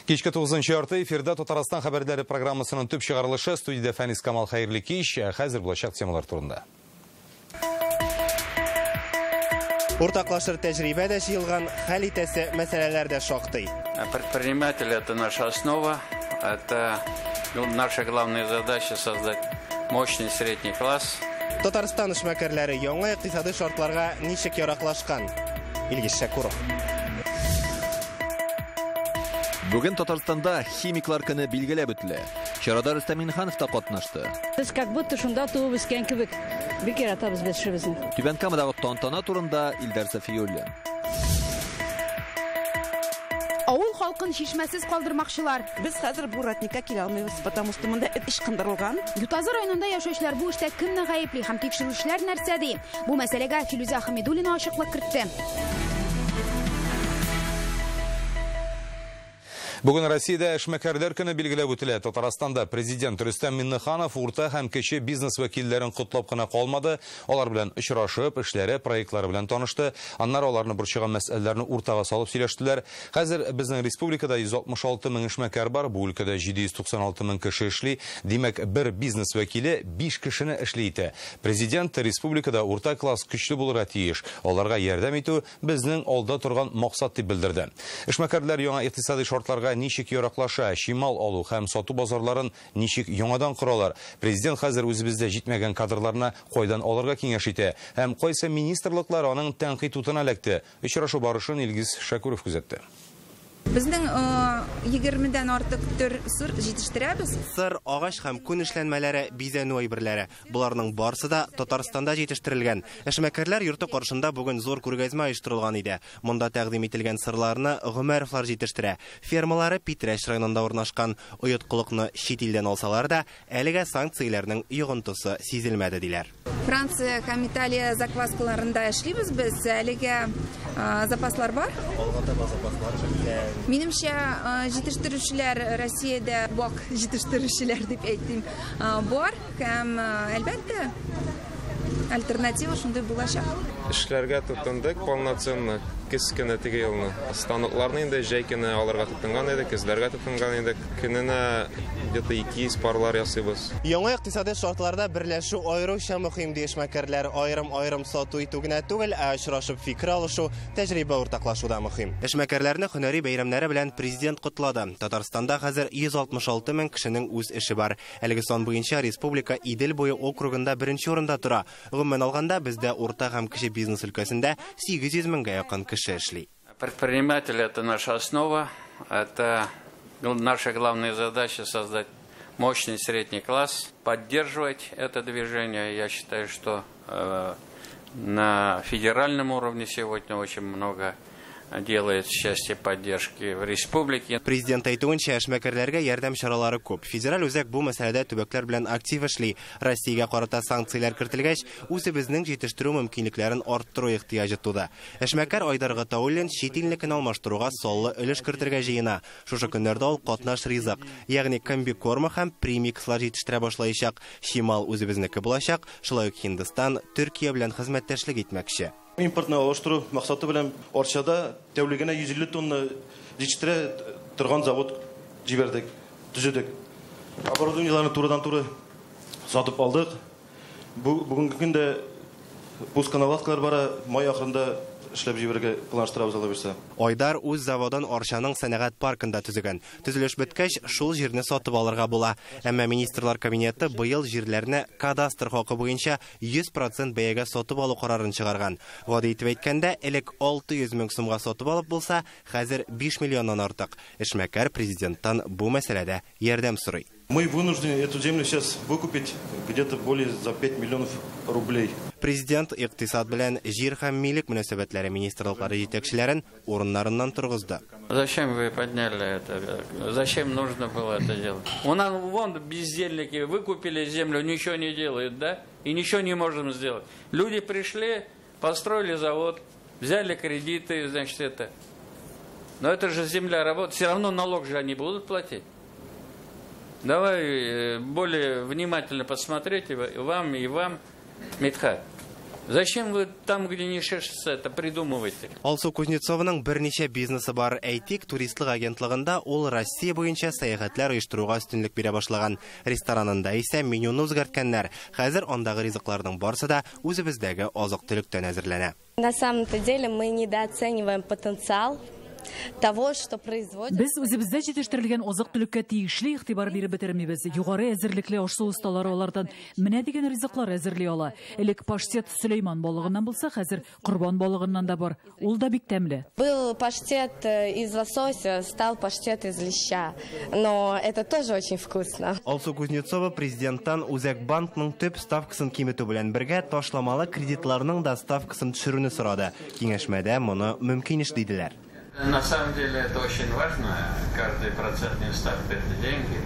Кичке 9:30 эфирда Татарстан хәбәрләре программасының төп чыгарылышы. Студиядә Фәнис Камал, хәерле кич. Хәзер булачак темалар турында. Уртаклашыр тәҗрибә дә җыелган, хәл итәсе мәсьәләләр дә шактый. Предприниматель – это наша основа, это наша главная задача – создать мощный средний класс. Татарстан эшмәкәрләре яңа икътисади шартларга ничек яраклашкан? Илгиз Шәкуров. Бүген Татарстанда химиклар көне билгеләп үтелә. Чарада Рөстәм Миңнеханов та катнашты. Без как будто шунда туып үскән кебек. Бик яратабыз без эшебезне. Түбән Камадагы тантана турында Илдар Сафиуллин. Авыл халкын чишмәсез калдырмакчылар. Без хәзер бу родникка килә алмыйбыз, потому что монда эт ычкындырылган. Ютазы районында яшәүчеләр бу эштә кемне гаепли һәм тикшерүчеләр нәрсә ди? Бу мәсьәләгә Филүзә Хәмидуллина ачыклык кертте. Бүген Россиядә эшмәкәрләр көне билгеләп үтелә. Татарстанда президент Рөстәм Миңнеханов урта һәм кече бизнес вәкилләрен котлап кына калмады. Алар белән очрашып, эшләре, проектлары белән танышты. Аннары аларны борчыган мәсьәләләрне уртага салып сөйләштеләр. Хәзер безнең республикада 166 мең эшмәкәр бар. Бу өлкәдә 796 мең кеше эшли. Димәк, бер бизнес вәкиле 5 кешене эшли итә. Президент республикада урта класс көчле булырга тиеш. Аларга ярдәм итү безнең алда торган максат дип белдерде. Эшмәкәрләр яңа икътисади шартларга ничек яраклаша, чимал алу һәм сату базарларын ничек яңадан коралар. Президент хәзер үзебездә җитмәгән кадрларны кайдан алырга киңәш итә һәм кайсы министрлыклар аның тәнкыйть утына эләкте. Очрашу барышын Илгиз Шәкүров күзәтте. Безнең 20-дән артык төр сыр җитештерәбез. Сыр, агач һәм күн эшләнмәләре, бизәнү әйберләре. Боларның барысы да Татарстанда җитештерелгән. Эшмәкәрләр йорты каршында бүген зур күргәзмә оештырылган иде. Монда тәкъдим ителгән сырларны Гомәровлар җитештерә. Фермалары Питрәч районында урнашкан. Оеткылыкны чит илдән алсалар да, әлегә санкцияләрнең йогынтысы сизелмәде диләр. Франция һәм Италия закваскаларында эшлибез без. Әлегә запаслар бар. Алга таба запаслар беткән. Минемчә, җитештерүчеләр Россиядә вак җитештерүчеләр дип әйтим, бар һәм әлбәттә альтернатива шундый булачак. Эшләргә тотындык полноценно көз көне теге елны. Станокларны инде җәй көне алырга тотынган идек, көзләргә тотынган идек. Көненә где-то 200 парлар ясыйбыз. Яңа икътисади шартларда берләшү аеруча мөһим ди эшмәкәрләр. Аерым-аерым сату итү генә түгел, ә очрашып фикер алышу, тәҗрибә уртаклашу да мөһим. Эшмәкәрләрне һөнәри бәйрәмнәре белән президент котлады. Татарстанда хәзер 166 мең кешенең үз эше бар. Әлеге сан буенча республика Идел буе округында беренче урында тора. Гомумән алганда, бездә урта һәм кече бизнес өлкәсендә 800 меңгә якын кеше эшли. Предприниматель – это наша основа, это наша главная задача – создать мощный средний класс, поддерживать это движение. Я считаю, что на федеральном уровне сегодня очень много делает счастье поддержки в республике. Президент әйтүенчә, эшмәкәрләргә ярдәм чаралары күп. Федераль үзәк бу мәсьәләдә төбәкләр белән актив эшли. Россиягә карата санкцияләр кертелгәч, үзебезнең җитештерү мөмкинлекләрен арттыру ихтыяҗы туды. Эшмәкәр Айдар Гатауллин чит илнекен алмаштыруга саллы өлеш кертергә җыена. Шушы көннәрдә ул катнаш ризык, ягъни комбикорма һәм премикслар җитештерә башлаячак. Чимал үзебезнеке булачак, шулай ук Һиндстан, Төркия белән хезмәттәшлек итмәкче. Импортны алыштыру максаты белән Арчада тәүлегенә 150 тонна җитештерә торган завод җибәрдек, төзедек. Оборудованиеләрне турыдан-туры сатып алдык. Бүгенге көндә пусконаладкалар бара, май ахырында эшләп җибәрергә планлаштырабыз алла бирсә. Айдар үз заводын Арчаның сәнәгать паркында төзегән. Төзелеш беткәч, шул җирне сатып алырга була. Әмма министрлар кабинеты быел җирләрне кадастр хакы буенча 100% бәягә сатып алу карарын чыгарган. Гади итеп әйткәндә, элек 600 мең сумга сатып алып булса, хәзер 5 миллионнан артык. Эшмәкәр президенттан бу мәсьәләдә ярдәм сорый. Мы вынуждены эту землю сейчас выкупить где-то более за 5 миллионов рублей. Президент икътисад белән җир һәм милек мөнәсәбәтләре министрлыклары җитәкчеләрен урыннарыннан торгызды. Зачем вы подняли это? Зачем нужно было это делать? У нас вон бездельники выкупили землю, ничего не делают, да? И ничего не можем сделать. Люди пришли, построили завод, взяли кредиты, значит, это. Но это же земля работает, все равно налог же они будут платить. Давай более внимательно посмотрите вам и вам, Мидхат. Зачем вы там, где не шешется, это придумываете? Алсу Кузнецованың берничә бизнесы бар. Әйтик, туристлык агентлыгында ул Россия буенча сәяхәтләр оештыруга өстенлек бирә башлаган. Ресторанында исә менюны үзгәрткәннәр. Хәзер андагы ризыкларның барысы да үзебездәге азык-төлектән әзерләнә. На самом-то деле мы недооцениваем потенциал того, что производит. Без үзебездә җитештерелгән азык-төлеккә тиешле игътибар биреп бетермибез. Югары әзерлекле аш-су осталары алардан менә дигән ризыклар әзерли ала. Элек паштет Сөләйман балыгыннан булса, хәзер корбан балыгыннан да бар. Ул да бик тәмле. Был паштет из лосося, стал паштет из леща. Но это тоже очень вкусно. Алсу Кузнецова президенттан Үзәк банкның төп ставкасын киметү белән бергә ташламалы кредитларның да ставкасын төшерүне сорады. Киңәшмәдә моны мөмкин эш диделәр. На самом деле это очень важно. Каждый процентная ставка – это деньги,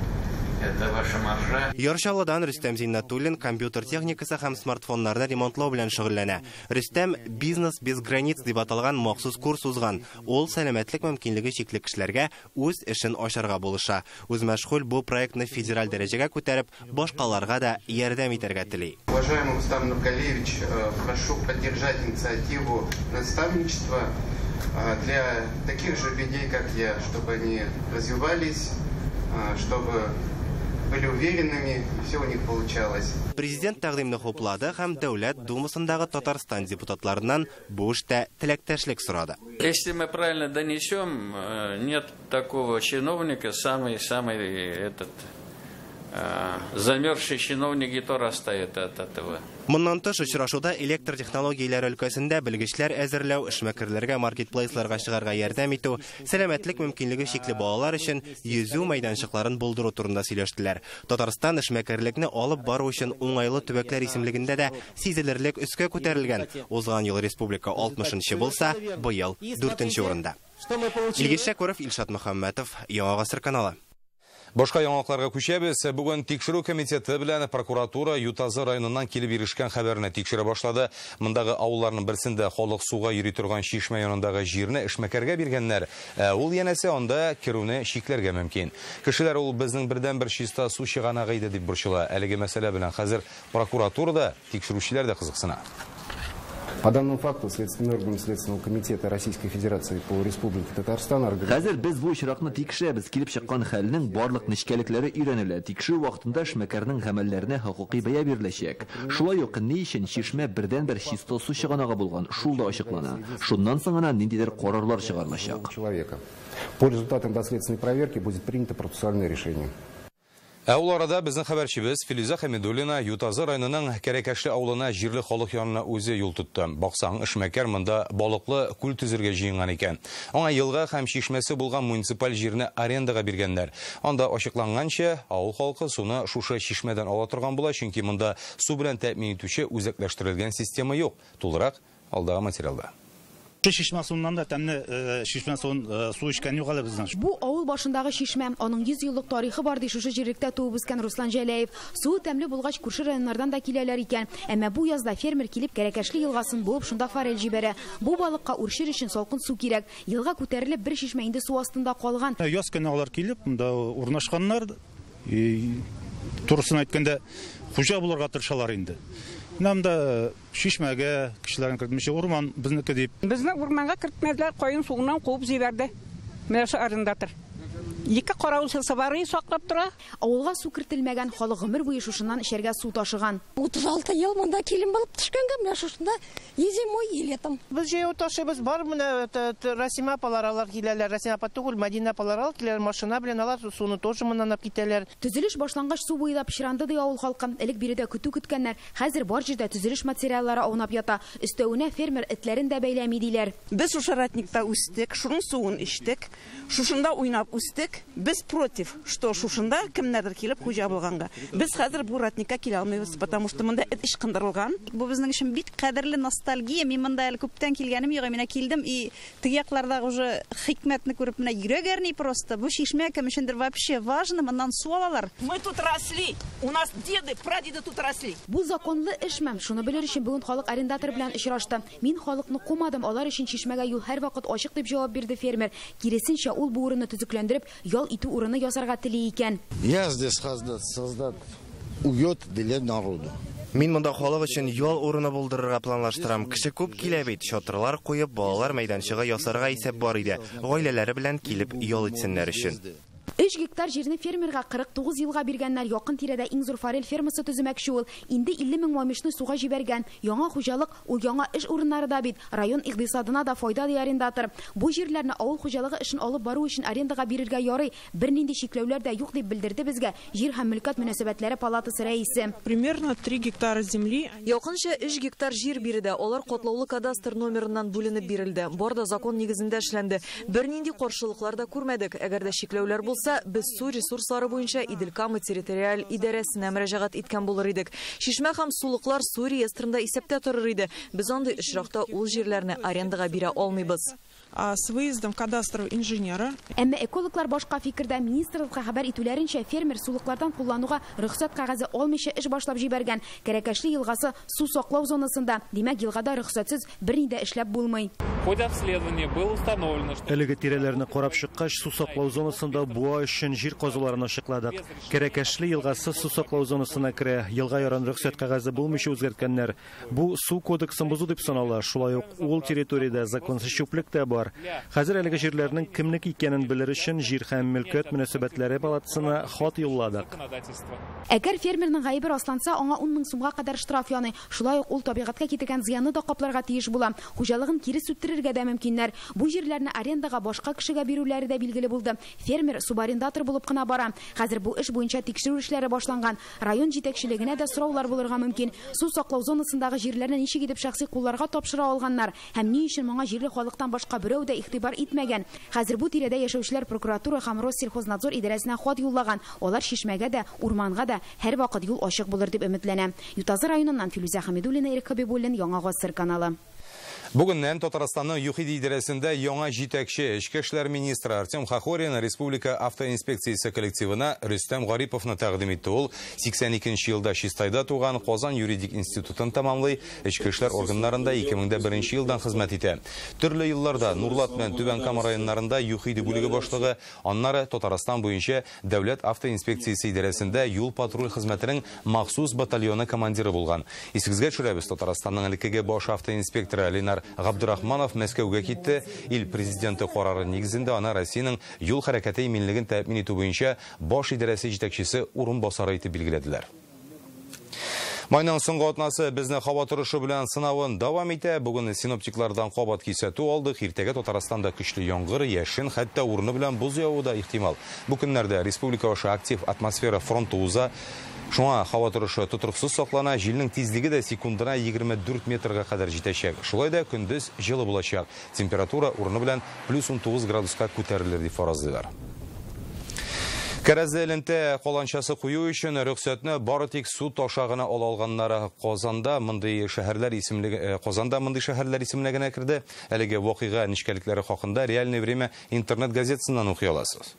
это ваша маржа. Яр Чаллыдан Рөстәм Зиннатуллин компьютер техникасы һәм смартфоннарны ремонтлау белән шөгыльләнә. Рөстәм «Бизнес без границ» дип аталган махсус курс узган. Ул сәламәтлек мөмкинлеге чикле кешеләргә үз эшен ачарга булыша. Үзмәшгуль бу проектны федераль дәрәҗәгә күтәреп, башкаларга да ярдәм итәргә тели. Уважаемый Рустам Нургалиевич, прошу поддержать инициативу наставничества для таких же людей, как я, чтобы они развивались, чтобы были уверенными, все у них получалось. Президент тәкъдимне хуплады һәм Дәүләт Думасындагы Татарстан депутатларыннан бу эштә теләктәшлек сорады. Если мы правильно донесем, нет такого чиновника, самый-самый этот замерзший чиновник и то растает от этого. Моннан тыш очрашуда электр технологияләре өлкәсендә белгечләр әзерләү, эшмәкәрләргә маркетплейсларга чыгарга ярдәм итү, сәламәтлек мөмкинлеге чикле балалар өчен йөзү мәйданчыкларын булдыру турында сөйләштеләр. Татарстан эшмәкәрлекне алып бару өчен уңайлы төбәкләр исемлегендә дә сизелерлек өскә күтәрелгән. Узган ел республика 60-нчы булса, быел 4-нче урында. Илгиз Шәкүров, Илшат Мөхәммәтов, Яңа Гасыр каналы. Башка яңалыкларга күчәбез. Бүген тикшерү комитеты белән прокуратура Ютазы районыннан килеп ирешкән хәбәрне тикшерә башлады. Мондагы авылларның берсендә халык суга йөри торган чишмә янындагы җирне эшмәкәргә биргәннәр. Ул янәсе анда керүне чикләргә мөмкин. Кешеләр ул безнең бердәнбер чиста су чыганагы иде дип борчыла. Әлеге мәсьәлә белән хәзер прокуратурада тикшерүчеләр дә кызыксына. По данному факту следственные органы Следственного комитета Российской Федерации по Республике Татарстан Хәзер без бу очракны тикшерәбез. Килеп чыккан хәлнең барлык нечкәлекләре өйрәнелә. Тикшерү вакытында эшмәкәрнең гамәлләренә хокукый бәя биреләчәк. Шулай ук ни өчен чишмә бердәнбер чиста су чыганагы булган, шул да ачыклана. Шуннан соң гына ниндидер карарлар чыгарылачак. По результатам доследственной проверки будет принято процессуальное решение. Ә ул арада безнең хәбәрчебез Филүзә Хәмидуллина Ютазы районының Кәрәкәшле авылына җирле халык янына үзе юл тотты. Баксаң, эшмәкәр монда балыклы күл төзергә җыенган икән. Аңа елга һәм чишмәсе булган муниципаль җирне арендага биргәннәр. Анда ачыкланганча, авыл халкы суны шушы чишмәдән ала торган була, чөнки монда су белән тәэмин итүче үзәкләштерелгән система юк. Тулырак алдагы материалда. Чишмә суыннан да тәмле чишмә суын су эчкән юк әле безнең. Бу авыл башындагы чишмә, аның 100 еллык тарихы бар ди шушы җирлектә туып үскән Руслан Җәләев. Суы тәмле булгач күрше районнардан да киләләр икән. Әмма бу язда фермер килеп Кәрәкәшле елгасын буып шунда форель җибәрә. Бу балыкка үрчер өчен салкын су кирәк. Елга күтәрелеп бер чишмә инде су астында калган. Яз көне алар килеп монда урнашканнар. Турысын әйткәндә хуҗа булырга тырышалар инде. Намда чишмәгә кешеләрне кертмичә урман безнеке дип. Безне урманга кертмәделәр, каен суыннан куып җибәрде. Менә шу арендатор. Ике каравылчысы бар, саклап тора. Авылга су кертелмәгән, халык гомер буе шушыннан эчәргә су ташыган. 36 ел монда килен булып төшкәнгә, менә шушында и зимой, и летом. Без җәяү ташыйбыз, бар менә Расима апалар алар киләләр, Расима апа түгел, Мадина апалар алар киләләр, машина белән алар суны тоже моннан алып китәләр. Төзелеш башлангач су буе да пычранды ди авыл халкы. Элек биредә көтү көткәннәр, хәзер бар җирдә төзелеш материаллары аунап ята. Өстәвенә фермер этләрен дә бәйләми диләр. Без шушы родникта үстек, шуның суын эчтек, шушында уйнап үстек. Без против, что шушында кемнәрдер килеп хуҗа булганга. Без хәзер бу родникка килә алмыйбыз, потому что монда эт ычкындырылган. Бу безнең өчен бик кадерле ностальгия. Мин монда әле күптән килгәнем юк, менә килдем и теге яклардагы уже хикмәтне күреп менә йөрәк әрни просто. Бу чишмә кем өчендер вообще важно, моннан су алалар. Мы тут росли, у нас деды, прадеды тут росли. Бу законлы эшме? Шуны белер өчен бүген халык арендатор белән очрашты. Мин халыкны кумадым, алар өчен чишмәгә юл һәрвакыт ачык дип җавап бирде фермер. Киресенчә, ул бу урынны төзекләндереп, ял итү урыны ясарга тели икән. Я здесь создать уют для народа. Мин монда халык өчен ял урыны булдырырга планлаштырам. Кеше күп килә бит. Чатырлар куеп, балалар мәйданчыгы ясарга исәп бар иде. Гаиләләре белән килеп ял итсеннәр өчен. 3 гектар җирне фермерга 49 елга биргәннәр. Якын тирәдә иң зур форель фермасы төземәкче ул. Инде 50 мең маймышны суга җибәргән. Яңа хуҗалык ул яңа эш урыннары да бит. Район икътисадына да файда ди арендатор. Бу җирләрне авыл хуҗалыгы эшен алып бару өчен арендага бирергә ярый. Бернинди чикләүләр дә юк дип белдерде безгә Җир һәм мөлкәт мөнәсәбәтләре палатасы рәисе. Примерно 3 гектара земли. Якынча 3 гектар җир биредә. Алар катлаулы кадастр номерыннан бүленеп бирелде. Бар да закон нигезендә эшләнде. Бернинди каршылыклар да күрмәдек. Әгәр дә чикләүләр булса, без су ресурслары буенча Идел-Кама территориаль идарәсенә мөрәҗәгать иткән булыр идек. Чишмә һәм сулыклар су реестрында исәптә торыр иде. Без андый очракта ул җирләрне арендага бирә алмыйбыз. С выездом кадастрового инженера. Әмма экологлар башка фикердә. Министрлыкка хәбәр итүләренчә, фермер сулыклардан куллануга рөхсәт кәгазе алмыйча эш башлап җибәргән. Кәрәкәшле елгасы су саклау зонасында. Димәк, елгада рөхсәтсез берни дә эшләп булмый. В ходе обследования было установлено, что Әлеге тирәләрне карап чыккач, су саклау зонасында буа өчен җир казуларын ачыкладык. Кәрәкәшле елгасы су саклау зонасына керә. Елга ярын рөхсәт кәгазе булмыйча үзгәрткәннәр. Бу су кодексын бозу дип санала. Шулай ук ул территориядә законсыз чүплек тә бар. Хәзер әлеге җирләрнең кемнеке икәнен белер өчен җир һәм мөлкәт мөнәсәбәтләре палатасына хат юлладык. Әгәр фермерның гаебе расланса, аңа 10 мең сумга кадәр штраф яный. Шулай ук ул табигатькә китергән зыянны да капларга тиеш була. Хуҗалыгын кире сүттерергә дә мөмкиннәр. Бу җирләрне арендага башка кешегә бирүләре дә билгеле булды. Фермер субарендатор булып кына бара. Хәзер бу эш буенча тикшерү эшләре башланган. Район җитәкчелегенә дә сораулар булырга мөмкин. Су саклау зонасындагы җирләрне ничек итеп шәхси кулларга тапшыра алганнар һәм ни өчен моңа җирле халыктан башка берәү дә игътибар итмәгән. Хәзер бу тирәдә яшәүчеләр прокуратура һәм Россельхознадзор идарәсенә хат юллаган. Алар чишмәгә дә, урманга да һәрвакыт юл ачык булыр дип өметләнә. Ютазы районыннан Филүзә Хәмидуллина, Ирек Хәбибуллин, Яңа Гасыр каналы. Бүгеннән Татарстанның ЮХИДИ идарәсендә яңа җитәкче, эчке эшләр министры Артем Хохорин Республика автоинспекциясе коллективына Рөстәм Гариповны тәкъдим итте. Ул 82 елда Чистайда туган, Казан юридик институтын тәмамлый, эчке эшләр органнарында 2001 елдан хезмәт итә. Төрле елларда Нурлат белән Түбән Кама районнарында ЮХИДИ бүлеге башлыгы, аннары Татарстан буенча Дәүләт автоинспекциясе идарәсендә юл-патруль хезмәтенең махсус батальоны командиры булган. Исегезгә төшерәбез, Татарстанның элеккеге баш автоинспекторы Ленар Габдрахманов Мәскәүгә китте. Ил президенты карары нигезендә аны Россиянең юл хәрәкәте иминлеген тәэмин итү буенча баш идарәсе җитәкчесе урынбасары итеп билгеләделәр. Майның соңгы атнасы безне һава торышы белән сынавын дәвам итә. Бүген синоптиклардан кабат кисәтү алдык. Иртәгә Татарстанда көчле яңгыр, яшен, хәтта урыны белән боз явуы да ихтимал. Бу көннәрдә республика аша актив атмосфера фронты уза. Шуңа һава торышы тотрыксыз саклана, җилнең тизлеге дә секундына 24 метрга кадәр җитәчәк. Шулай да көндез җылы булачак. Температура урыны белән плюс 19 градуска күтәрелер дип фаразлыйлар. Кәрәзле элемтә каланчасы кую өчен рөхсәтне бары тик суд аша гына ала алганнары Казанда мондый шәһәрләр исемлеге Казанда мондый шәһәрләр исемлегенә керде. Әлеге вакыйга нечкәлекләре хакында Реальное время интернет газетасыннан укый аласыз.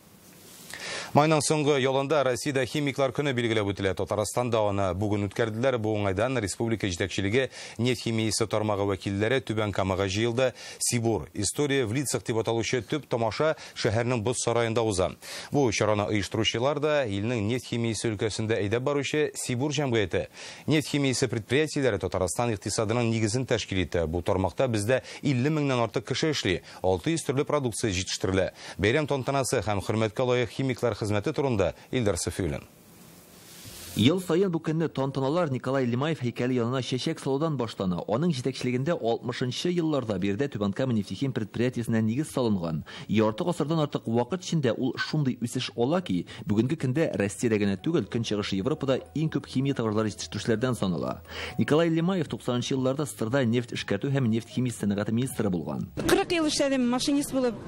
Майның соңгы ялында Россиядә химиклар көне билгеләп үтелә. Татарстанда аны бүген үткәрделәр. Бу уңайдан республика җитәкчелеге нефть химиясе тармагы вәкилләре Түбән Камага җыелды. Сибур история в лицах дип аталучы төп тамаша шәһәрнең боз сараенда уза. Бу чараны оештыручылар да илнең нефть химиясе өлкәсендә әйдәп баручы Сибур җәмгыяте. Нефть химиясе предприятиеләре Татарстан икътисадының нигезен тәшкил итә. Бу тармакта бездә 50 меңнән артык кеше эшли. 600 төрле продукция җитештерелә. Бәйрәм тантанасы һәм хөрмәткә лаек химиклар хезмәте турында Илдар Сафиуллин. Ел саен бу көнне тантаналар Николай Лимаев һәйкәле янына чәчәк салудан башлана. Аның җитәкчелегендә 60-нчы елларда биредә Түбән Кама нефтехим предприятиесенә нигез салынган. Ярты гасырдан артык вакыт эчендә ул шундый үсеш ала ки, бүгенге көндә Россиядә генә түгел, Көнчыгыш Европада иң күп химия товарлары җитештерүчеләрдән санала. Николай Лимаев 90-нчы елларда СССРда нефть эшкәртү һәм нефть химия сәнәгате министры булган. 40 ел эшләдем машинист булып.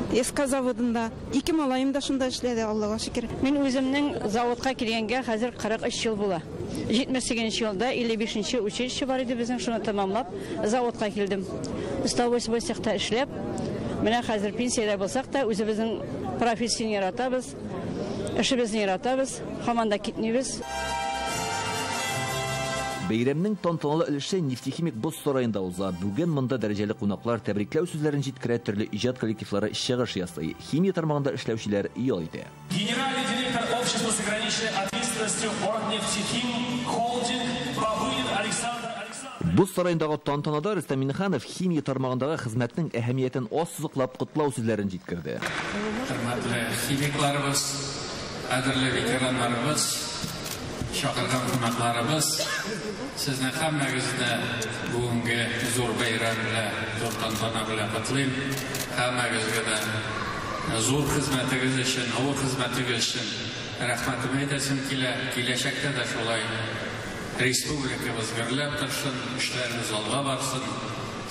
СК заводында. Ике малаем да шунда эшләде, Аллага шөкер. Мин үземнең заводка килгәнгә хәзер 43 ел була. 78 елда 55-нче училище бар иде безнең, шуны тәмамлап заводка килдем. 108 цехта эшләп, менә хәзер пенсиядә булсак та үзебезнең профессияне яратабыз, эшебезне яратабыз, һаман да китмибез. Бәйрәмнең тантаналы өлеше нефтехимик боз сараенда уза. Бүген монда дәрәҗәле кунаклар тәбрикләү сүзләрен җиткерә, төрле иҗат коллективлары чыгыш ясый. Химия тармагында эшләүчеләр ял итә. Генеральный директор общества с ограниченной ответственностью Оргнефтехим холдинг Боз сараендагы тантанада Рөстәм Миңнеханов химия тармагындагы хезмәтнең әһәмиятен ассызыклап котлау сүзләрен җиткерде. Хөрмәтле химикларыбыз, кадерле ветераннарыбыз, чакырган кунакларыбыз, сезне һәммәгезне бүгенге зур бәйрәм белән, зур тантана белән котлыйм. Һәммәгезгә дә зур хезмәтегез өчен, авыр хезмәтегез өчен рәхмәтемне әйтәсем килә. Киләчәктә дә шулай республикабыз гөрләп торсын, эшләребез алга барсын.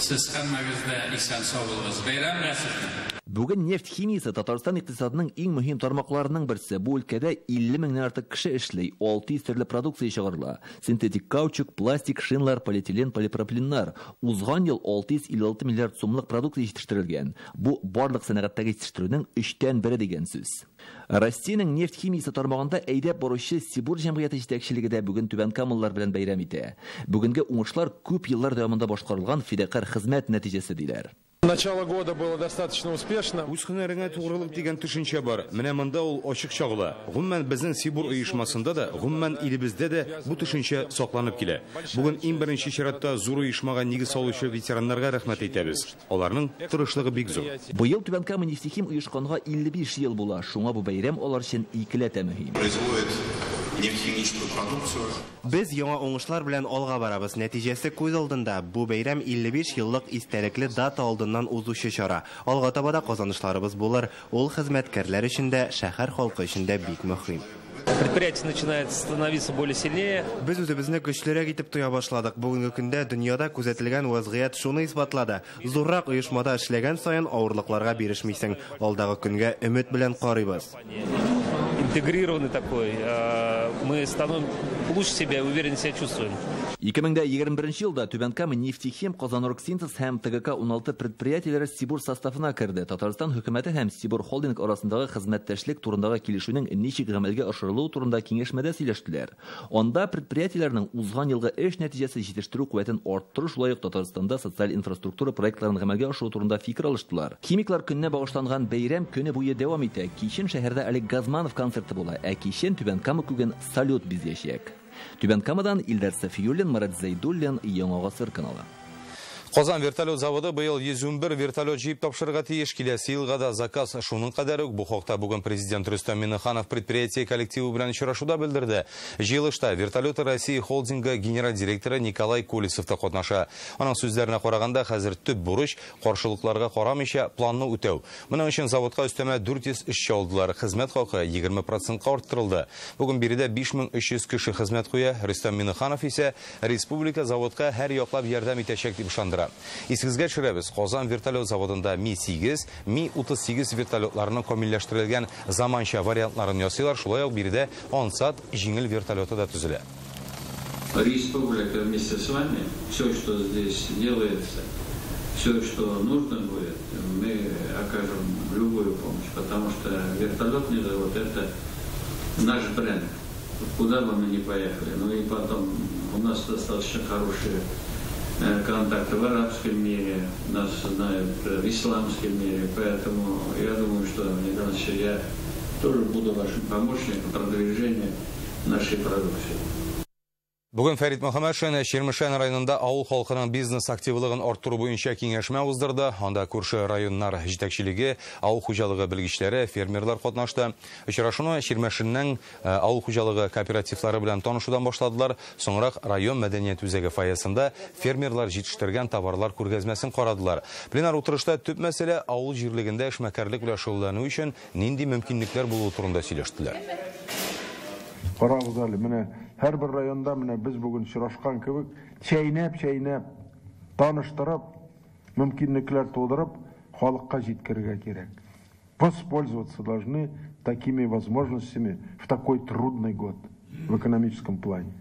Сез һәммәгез дә исән-сау булыгыз. Бәйрәм белән сезне! Бүген нефть химиясе Татарстан икътисадының иң мөһим тармакларының берсе. Бу өлкәдә 50 меңнән артык кеше эшли, 600 төрле продукция чыгарыла. Синтетик каучук, пластик, шиналар, полиэтилен, полипропиленнар. Узган ел 656 миллиард сумлык продукция җитештерелгән. Бу барлык сәнәгатьтәге җитештерүнең өчтән бере дигән сүз. Россиянең нефть химиясе тармагында әйдәп баручы Сибур җәмгыяте җитәкчелеге дә бүген түбәнкамалылар белән бәйрәм итә. Бүгенге уңышлар күп еллар дәвамында башкарылган фидакарь хезмәт нәтиҗәсе, диләр. Начало года было достаточно успешно. Үз һөнәреңә тугрылык дигән төшенчә бар. Менә монда ул ачык чагыла. Гомумән, безнең Сибур оешмасында да, гомумән, илебездә дә бу төшенчә сакланып килә. Бүген иң беренче чиратта зур оешмага нигез салучы ветераннарга рәхмәт әйтәбез. Аларның тырышлыгы бик зур. Быел Түбән Кама Нефтехим оешканга 55 ел була, шуңа бу бәйрәм алар өчен икеләтә мөһим. Производит нефтехимическую продукцию. Без яңа уңышлар белән алга барабыз. Нәтиҗәсе күз алдында. Бу бәйрәм 55 еллык истәлекле дата алдыннан узучы чара. Алга таба да казанышларыбыз булыр. Ул хезмәткәрләр өчен дә, шәһәр халкы өчен дә бик мөһим. Предприятие начинает становиться более сильнее. Без үзебезне көчлерәк итеп тоя башладык. Бүгенге көндә дөньяда күзәтелгән вазгыять шуны исбатлады. Зуррак оешмада эшләгән саен авырлыкларга бирешмисең. Алдагы көнгә өмет белән карыйбыз. Интегрированный такой. Мы становимся лучше себя, увереннее себя чувствуем. 2021 елда Түбән Кама Нефтехим, Казаноргсинтез һәм ТГК-16 предприятиеләре Сибур составына керде. Татарстан хөкүмәте һәм Сибур холдинг арасындагы хезмәттәшлек турындагы килешүнең ничек гамәлгә ашырылуы турында киңәшмәдә сөйләштеләр. Анда предприятиеләрнең узган елгы эш нәтиҗәсе җитештерү куәтен арттыру, шулай ук Татарстанда социаль инфраструктура проектларын гамәлгә ашыру турында фикер алыштылар. Химиклар көненә багышланган бәйрәм көне буе дәвам итә. Кичен шәһәрдә Олег Газманов концерты була, ә кичен Түбән Кама күген салют бизәячәк. Түбән Камадан Илдар Сафиуллин, Марат Зәйдуллин, Яңа Гасыр каналы. Казан вертолет заводы быел 111 вертолет җыеп тапшырырга тиеш. Киләсе елга да заказ шуның кадәр үк. Бу хакта бүген президент Рөстәм Миңнеханов предприятие коллективы белән очрашуда белдерде. Җыелышта Вертолеты России холдингы генераль директоры Николай Колесов та катнаша. Аның сүзләренә караганда, хәзер төп бурыч каршылыкларга карамыйча планны үтәү. Моның өчен заводка өстәмә 400 эшче алдылар. Хезмәт хакы 20%-ка арттырылды. Бүген биредә 5300 кеше хезмәт куя. Рөстәм Миңнеханов исә республика заводка һәр яклап ярдәм итәчәк дип ышандыра. Исегезгә төшерәбез, Казан вертолет заводында Ми-8, Ми-38 вертолетларының камилләштерелгән заманча вариантларын ясыйлар. Шулай ук биредә Ансат җиңел вертолеты да төзелә. Республика вместе с вами, все, что здесь делается, все, что нужно будет, мы окажем любую помощь, потому что вертолетный завод — это наш бренд, куда бы мы ни поехали. Ну и потом у нас достаточно хорошие контакты в арабском мире, нас знают в исламском мире, поэтому я думаю, что, Николай Иванович, я тоже буду вашим помощником в продвижении нашей продукции. Бүген Фәрит Мөхәммәтшин Чирмешән районында авыл халкының бизнес активлыгын арттыру буенча киңәшмә уздырды. Анда күрше районнар җитәкчелеге, авыл хуҗалыгы белгечләре, фермерлар катнашты. Очрашуны Чирмешәннең авыл хуҗалыгы кооперативлары белән танышудан башладылар. Соңрак район мәдәният үзәге фойесында фермерлар җитештергән товарлар күргәзмәсен карадылар. Пленар утырышта төп мәсьәлә авыл җирлегендә эшмәкәрлек белән шөгыльләнү өчен нинди мөмкинлекләр булуы турында сөйләштеләр. Карагыз әле, менә һәрбер районда менә без бүген очрашкан кебек чәйнәп-чәйнәп, таныштырып, мөмкинлекләр тудырып, халыкка җиткерергә кирәк. Воспользоваться должны такими возможностями в такой трудный год в экономическом плане.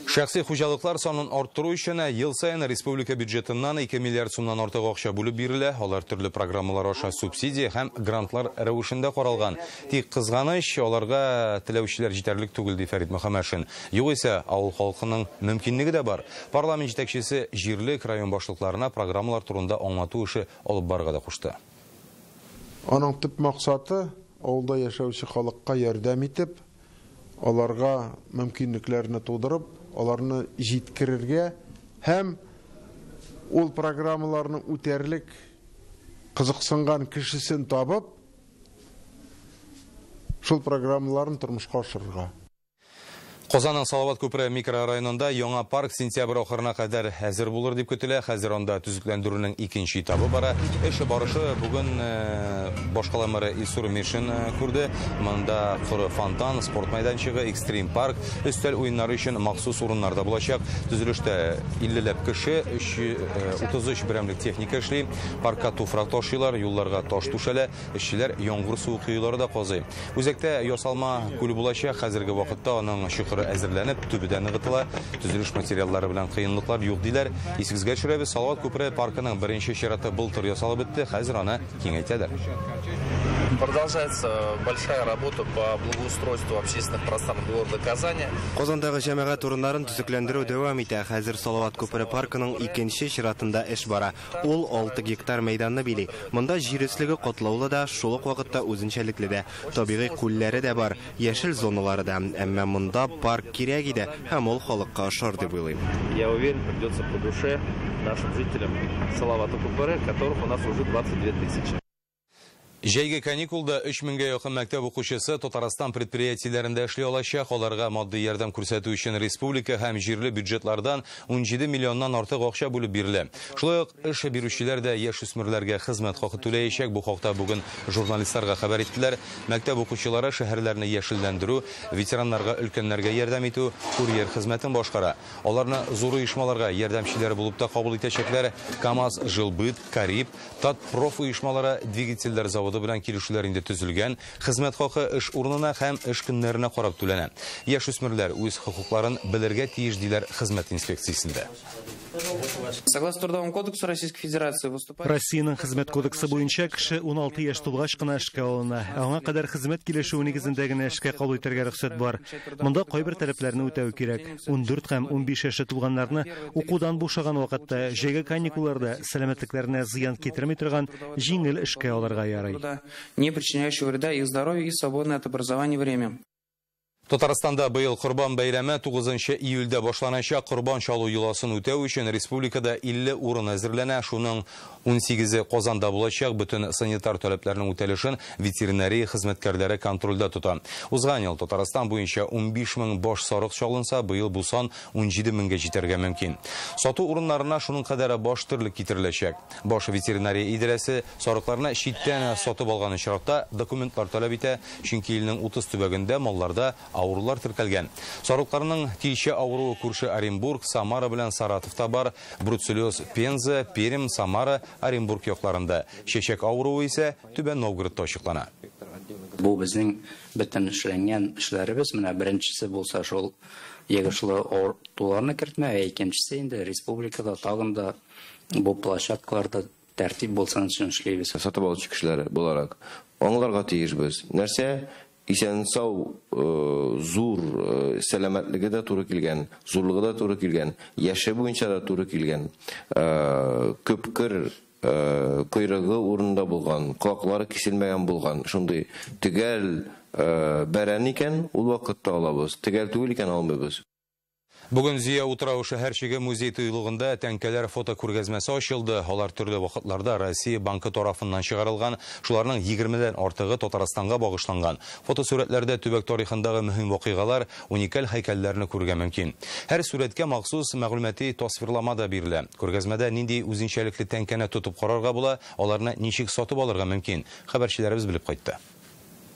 Шәхси хуҗалыклар санын арттыру өчен ел саен республика бюджетыннан 2 миллиард сумнан артык акча бүлеп бирелә. Алар төрле программалар аша субсидия һәм грантлар рәвешендә каралган. Тик кызганыч, аларга теләүчеләр җитәрлек түгел, ди Фәрит Мөхәммәтшин. Югыйсә, авыл халкының мөмкинлеге дә бар. Парламент җитәкчесе җирлек район башлыкларына программалар турында аңлату эше алып барырга да кушты. Аның төп максаты авылда яшәүче халыкка ярдәм итеп, аларга мөмкинлекләрне тудырып, аларны җиткерергә һәм ул программаларны үтәрлек кызыксынган кешесен табып, шул программаларын тормышка ашырырга. Казанның Салават күпере микрорайонында яңа парк сентябрь ахырына кадәр әзер булыр дип көтелә. Хәзер анда төзекләндерүнең икенче этабы бара. Эш барышы бүген башкала мэры Илсур Мишин күрде. Монда коры фонтан, спорт мәйданчыгы, экстрим парк, өстәл уеннары өчен махсус урыннар да булачак. Төзелештә 50ләп кеше, 33 берәмлек техника эшли. Паркка туфрак ташыйлар, юлларга таш түшәлә, эшчеләр яңгыр суы коелары да казый. Үзәктә ясалма күл булачак. Хәзерге вакытта аның чокыры әзерләнеп, төбе дә ныгытыла. Төзелеш материаллары белән кыенлыклар юк диләр. Исегезгә төшерәбез, Салават күпере паркының беренче чираты былтыр ясалып бетте, хәзер аны киңәйтәләр. Продолжается большая работа по благоустройству общественных пространств города Казани. Казандагы җәмәгать урыннарын төзекләндерү дәвам итә. Хәзер Салават күпере паркының икенче чиратында эш бара. Ул 6 гектар мәйданны били. Монда җир өслеге катлаулы да, шул ук вакытта үзенчәлекле дә. Табигый күлләре дә бар, яшел зоналары да. Әмма монда парк кирәк иде һәм ул халыкка ошар дип уйлыйм. Я уверен, придется по душе нашим жителям Салавата күпере, которых у нас уже 22 тысячи. Җәйге каникулда 3000гә якын мәктәп укучысы Татарстан предприятиеләрендә эшли алачак. Аларга матди ярдәм күрсәтү өчен республика һәм җирле бюджетлардан 17 миллионнан артык акча бүлеп бирелә. Шулай ук эш бирүчеләр дә яшүсмерләргә хезмәт хакы түләячәк. Бу хакта бүген журналистларга хәбәр иттеләр. Мәктәп укучылары шәһәрләрне яшелләндерү, ветераннарга, өлкәннәргә ярдәм итү, курьер хезмәтен башкара. Аларны зур оешмаларга ярдәмчеләр булып та кабул итәчәкләр. КАМАЗ, Жилбыт, Кариб, Татпроф оешмалары, двигательләр заводы белән килешүләр инде төзелгән. Хезмәт хакы эш урынына һәм эш көннәренә карап түләнә. Яшүсмерләр үз хокукларын белергә тиеш диләр хезмәт инспекциясендә. Согласно Трудовому кодексу Российской Федерации выступает. Россиянең хезмәт кодексы буенча кеше 16 яшь тулгач кына эшкә алына. Аңа кадәр хезмәт килешүе нигезендә генә эшкә кабул итәргә рөхсәт бар. Монда кайбер таләпләрне үтәү кирәк. 14 һәм 15 яше тулганнарны укудан бушаган вакытта, җәйге каникулларда сәламәтлекләренә зыян китерми торган җиңел эшкә алырга ярый. Не причиняющего вреда их здоровью и свободное от образования время. Татарстанда быел Корбан бәйрәме 9 июльдә башланачак. Корбан чалу йоласын үтәү өчен республикада 50 урын әзерләнә. Шуның 18-е Казанда булачак. Бөтен санитар таләпләрнең үтәлешен ветеринария хезмәткәрләре контрольдә тота. Узган ел Татарстан буенча 15 мең баш сарык чалынса, быел бу сан 17 меңгә җитәргә мөмкин. Сату урыннарына шуның кадәр баш терлек китереләчәк. Баш ветеринария идарәсе сарыкларны читтән сатып алган очракта документлар таләп итә, чөнки илнең 30 төбәгендә малларда авырулар теркәлгән. Сарыкларның тилчә авыруы күрше Оренбург, Самара белән Саратовта бар. Бруцеллез Пенза, Пермь, Самара, Оренбург якларында. Чәчәк авыруы исә Түбән Новгородта ачыклана. Бу безнең бөтен эшләнгән эшләребез. Менә беренчесе булса шул йогышлы авыруларны кертмә, ә икенчесе инде республикада тагын да бу площадкаларда тәртип булсын өчен эшлибез. Сатып алучы кешеләр буларак аңларга тиешбез. Нәрсә исән сау, зур, сәламәтлеге дә туры килгән, зурлыгы да туры килгән, яше буенча да туры килгән, көпкер койрыгы урында булган, колаклары киселмәгән булган, шундый төгәл бәрән икән, ул вакытта алабыз, төгәл түгел икән алмыйбыз. Бүген Зөя утрауы шәһәрчеге музей тыюлыгында тәңкәләр фото күргәзмәсе ачылды. Алар төрле вакытларда Россия банкы тарафыннан чыгарылган. Шуларның 20-дән артыгы Татарстанга багышланган. Фотосурәтләрдә төбәк тарихындагы мөһим вакыйгалар, уникаль һәйкәлләрне күрергә мөмкин. Һәр сурәткә махсус мәгълүмати тасвирлама да бирелә. Күргәзмәдә нинди үзенчәлекле тәңкәне тотып карарга була, аларны ничек сатып алырга мөмкин? Хәбәрчеләребез белеп кайтты.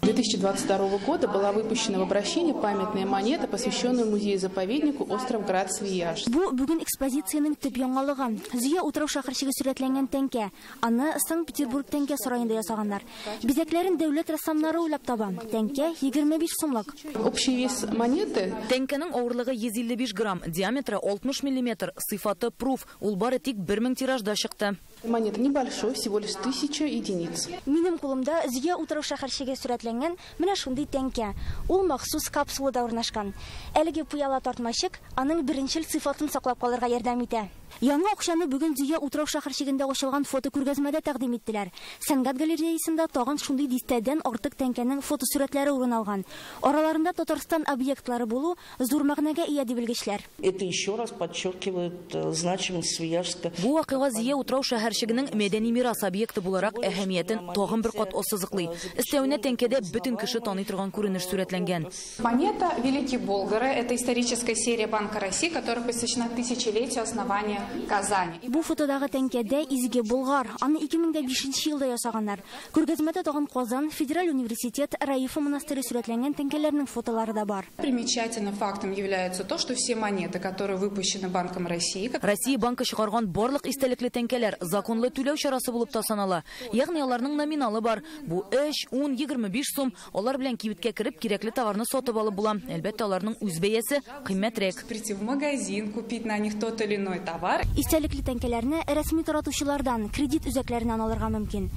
2022 года была выпущена в обращение памятная монета, посвященная музею-заповеднику остров Град Свияж. Бу бүген экспозициянең төп яңалыгы. Зөя утрау шәһәрчеге сурәтләнгән тәңкә. Аны Санкт-Петербург тәңкә сараенда ясаганнар. Бизәкләрен дәүләт рәссамнары уйлап таба. Тәңкә 25 сумлык. Общий вес монеты. Тәңкәнең авырлыгы 155 грамм, диаметры 60 миллиметр, сыйфаты пруф. Ул бары тик 1000 тиражда чыкты. Монета небольшой, всего лишь 1000 единиц. Минем кулымда Зөя утрау шәһәрчеге сурәтләнгән менә шундый тәңкә. Ул махсус капсулада урнашкан. Әлеге пыяла тартмачык аның беренчел сыйфатын саклап калырга ярдәм итә. Яңа акчаны бүген Зөя утрау шәһәрчегендә ачылган фотокүргәзмәдә тәкъдим иттеләр. Сәнгать галереясында тагын шундый дистәдән артык тәңкәнең фотосурәтләре урын алган. Араларында Татарстан объектлары булу зур мәгънәгә ия ди белгечләр. Это еще раз подчеркивает значимость Свияжска. Бу вакыйга Зөя утрау шәһәрчегенең мәдәни мирас объекты буларак әһәмиятен тагын бер кат ассызыклый. Өстәвенә тәңкәдә бөтен кеше таный торган күренеш сурәтләнгән. Монета Великие Болгары – это историческая серия Банка России, которая посвящена тысячелетию основания Казани. Бу фотодагы тәңкәдә Изге Болгар. Аны 2005 елда ясаганнар. Күргәзмәдә тагын Казан, Федераль университет, Раифа монастыре сурәтләнгән тәңкәләрнең фотолары да бар. Примечательным фактом является то, что все монеты, которые выпущены Банком России, Россия банкы чыгарган барлык истәлекле тәңкәләр законлы түләү чарасы булып та санала. Ягъни аларның номиналы бар. Бу 3, 10, 25 сум. Алар белән кибеткә кереп кирәкле товарны сатып алып була. Әлбәттә, аларның үз бәясе кыйммәтрәк. Прийти в магазин, купить на них тот или иной товар. Истәлекле тәңкәләрне рәсми таратучылардан, кредит үзәкләреннән алырга мөмкин.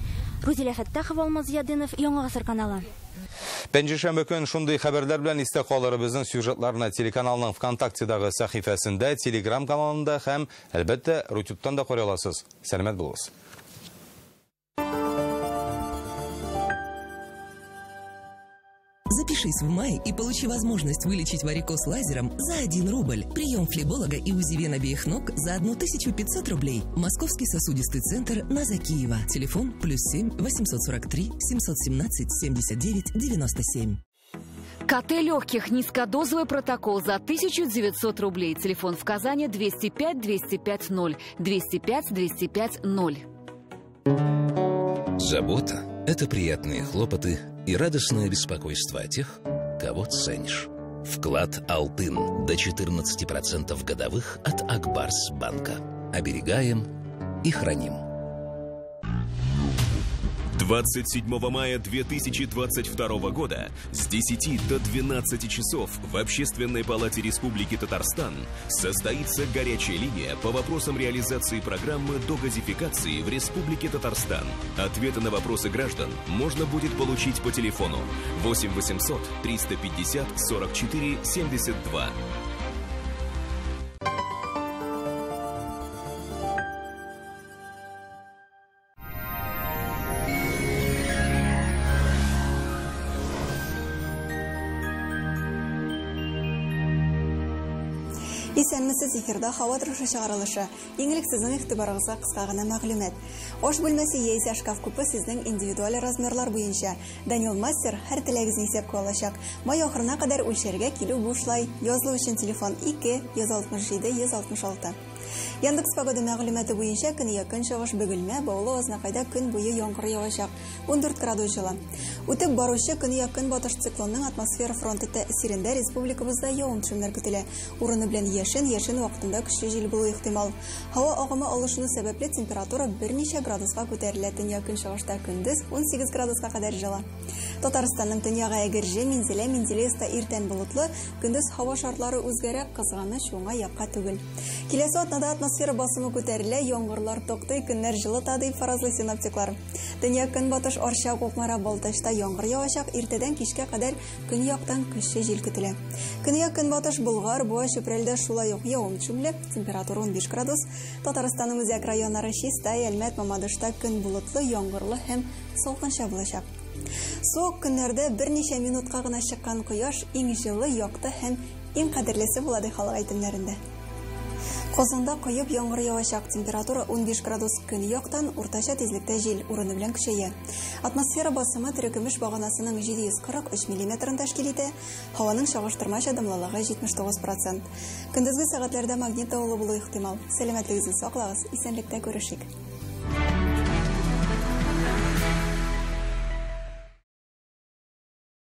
Рузилә Фәттахова, Алмаз Зиятдинов, Яңа Гасыр каналы. Пәнҗешәмбе көн шундый хәбәрләр белән истә калыр. Безнең сюжетларны телеканалның ВКонтактедагы сәхифәсендә, Телеграм каналында һәм, әлбәттә, Рутюбтан да карый аласыз. Сәламәт булыгыз. Запишись в мае и получи возможность вылечить варикоз лазером за 1 рубль. Прием флеболога и УЗИ вен обеих ног за 1500 рублей. Московский сосудистый центр на Закиева. Телефон +7 843 717 79 97. КТ легких. Низкодозовый протокол за 1900 рублей. Телефон в Казани 205 205 0. 205 205 0. Забота – это приятные хлопоты и радостное беспокойство о тех, кого ценишь. Вклад «Алтын» до 14% годовых от Акбарс банка. Оберегаем и храним. 27 мая 2022 года с 10 до 12 часов в Общественной палате Республики Татарстан состоится горячая линия по вопросам реализации программы догазификации в Республике Татарстан. Ответы на вопросы граждан можно будет получить по телефону 8 800 350 44 72. Исәнмесез, эфирда һава торышы чыгарылышы. Иң элек сезнең игътибарыгызга кыска гына мәгълүмат. Аш бүлмәсе яисә шкаф купе сезнең индивидуаль размерлар буенча. Данил Мастер һәр теләгегезне исәпкә алачак. Май ахырына кадәр үлчәргә килү бушлай. Язылу өчен телефон 2 167 166. Яндекс погода мәгълүматы буенча көньяк көнчыгыш Бөгелмә, Баулы, Азнакайда көн буе яңгыр явачак. 14 градус җылы. Үтеп баручы көньяк көнбатыш циклонның атмосфера фронты тәэсирендә республикабызда явым-төшемнәр көтелә. Урыны белән яшен, яшен вакытында көчле җил булу ихтимал. Һава агымы алышыну сәбәпле температура берничә градуска күтәрелә. Төньяк көнчыгышта көндез 18 градуска кадәр җылы. Татарстанның төньягы Әгерҗе, Минзәлә, Менделеевста иртән болытлы, көндез һава шартлары үзгәрә, кызганыч уңай якка түгел. Киләсе атнада атмосфера басымы күтәрелә, яңгырлар туктый, көннәр җылыта дип фаразлый синоптиклар. Төньяк көнбатыш Арча, Кукмара, Балтачта яңгыр явачак, иртәдән кичкә кадәр көньяктан көчле җил көтелә. Көньяк көнбатыш Болгар, Буа, Чүпрәлдә шулай ук явым-төшемле, температура 15 градус. Татарстанның үзәк районнары Чистай, Әлмәт, Мамадышта көн болытлы, яңгырлы һәм салкынча булачак. Суык көннәрдә берничә минутка гына чыккан кояш иң җылы, якты һәм иң кадерлесе була ди халык әйтемнәрендә. Казанда коеп яңгыр явачак, температура 15 градус, көньяктан уртача тизлектә җил урыны белән көчәя. Атмосфера басымы терекөмеш баганасының 743 миллиметрын тәшкил итә, һаваның чагыштырмача дымлылыгы 79%. Көндезге сәгатьләрдә магнит давылы булу ихтимал. Сәламәтлегегезне саклагыз, исәнлектә күрешик.